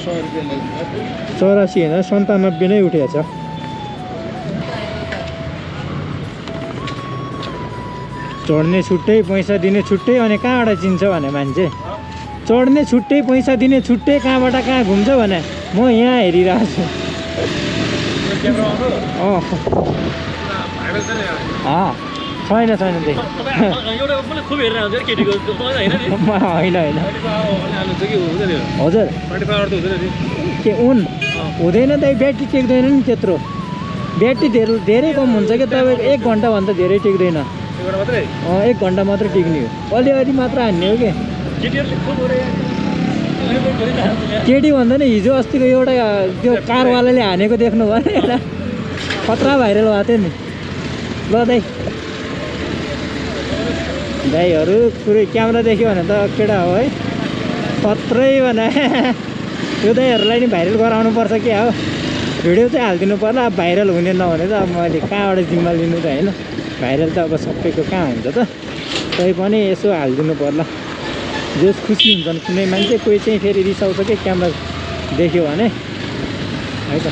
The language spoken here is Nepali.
84,97 नै उठेछ। चढ्ने छुट्टै पैसा दिने छुट्टै अनि कहाँबाट चिन्छ भने मान्छे चढ्ने छुट्टै पैसा दिने छुट्टै कहाँबाट कहाँ घुम्छ भने म यहाँ हेरिरहेको छु। छैन छैन त्यही होइन हजुर के उन हुँदैन त ब्याट्री टेक्दैन नि त्यत्रो ब्याट्री धेरै कम हुन्छ क्या तपाईँको 1 घन्टाभन्दा धेरै टेक्दैन 1 घन्टा मात्र टिक्ने हो अलिअलि मात्र हान्ने हो कि केटी भन्दा नि हिजो अस्तिको एउटा त्यो कारवालाले हानेको देख्नु भयो नि एउटा खतरा भाइरल भएको थियो नि ल दाइहरू पुरै क्यामेरा देख्यो भने त केटा हो है खत्रै भने यो दाइहरूलाई नि भाइरल गराउनु पर्छ क्या हो भिडियो चाहिँ हालिदिनु पर्ला अब भाइरल हुने नहुने त अब मैले कहाँबाट जिम्मा लिनु त होइन भाइरल त अब सबैको कहाँ हुन्छ त तै पनि यसो हालिदिनु पर्ला जस खुसी हुन्छन् कुनै मान्छे कोही चाहिँ फेरि रिसाउँछ कि क्यामेरा देख्यो भने है त।